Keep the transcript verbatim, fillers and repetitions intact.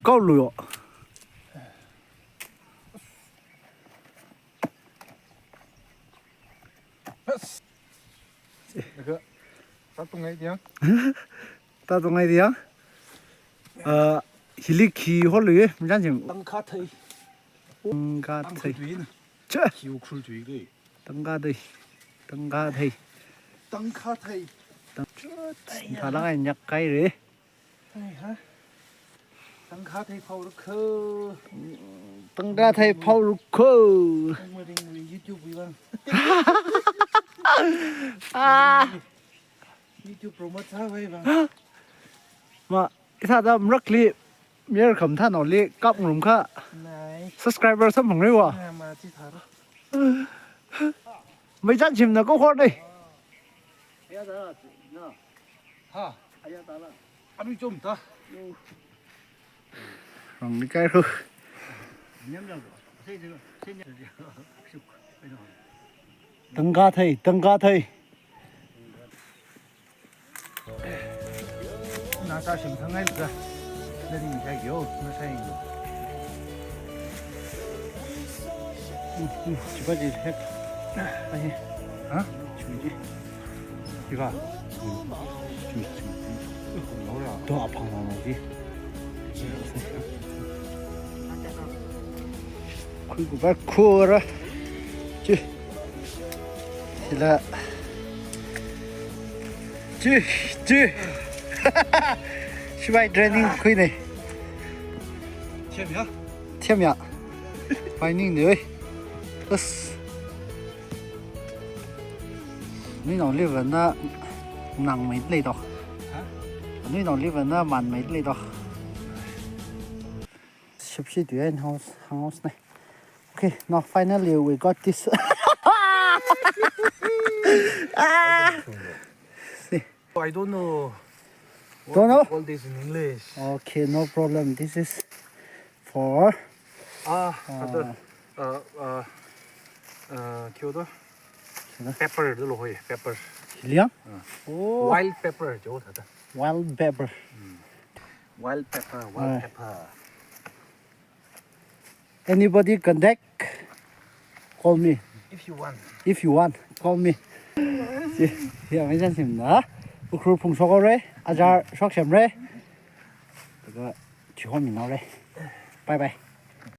Kaolu yo. Yes. Laga, tātungai diang. Tātungai diang. Ah, hili khi holuiye, michan jing. Tangkha thei. Tangkha thei. Tangkha thei. Cha. Khi Ukhrul tui le. Tangkha thei. Tangkha thei. Tangkha thei. Tang-, thala ngai nyak kai re. Ai ha. Tangkha thei phao rukho. Tangkha thei phao rukho. Ring ring YouTube wui vang. Ah. YouTube promote sāvai vang. Ma, ithāda marakli, mayar khamathānaoli kapngarumkha. Nai. Subscriber samphangreiwa. Nai, ma chi thāra. Mei chan chimna ko khor nei. Ha. Anu chom ta. Rong ni kai ru. Tangkha thei, tangkha thei. Nasa shim thangai luka. Nari ngai yo, nasa yo. Chiba ji hek. Ai. Ha? Chiba ji. Chiba. Chiba ji. Dua apang na ji. Khui kubar khura. Chi. Sila. Chi, chi. Chibai training khuinei. Thiam ya? Thiam ya. Bai ning de oi. Bas. Nuinaoli vāna nang mei lei to. Ha? Nuinaoli vāna man mei lei to. Shipshi tu en house, house nei. Okay, now finally we got this. Ah! See. I don't know. Don't know? What to call this in English? Okay, no problem. This is for, ah, uh, the, uh, uh, uh, kyoto? Pepper, dolo hoi, pepper. Hiliang? Uh, oh. Wild pepper, jo thāda. Wild pepper. Mm. Wild pepper, wild pepper. Anybody contact? Call me. If you want. If you want, call me. Si, ya, mei chan chimna. Ukhrul phung shok haore, achar shok semre. Laga chihon mi naore. Bye bye.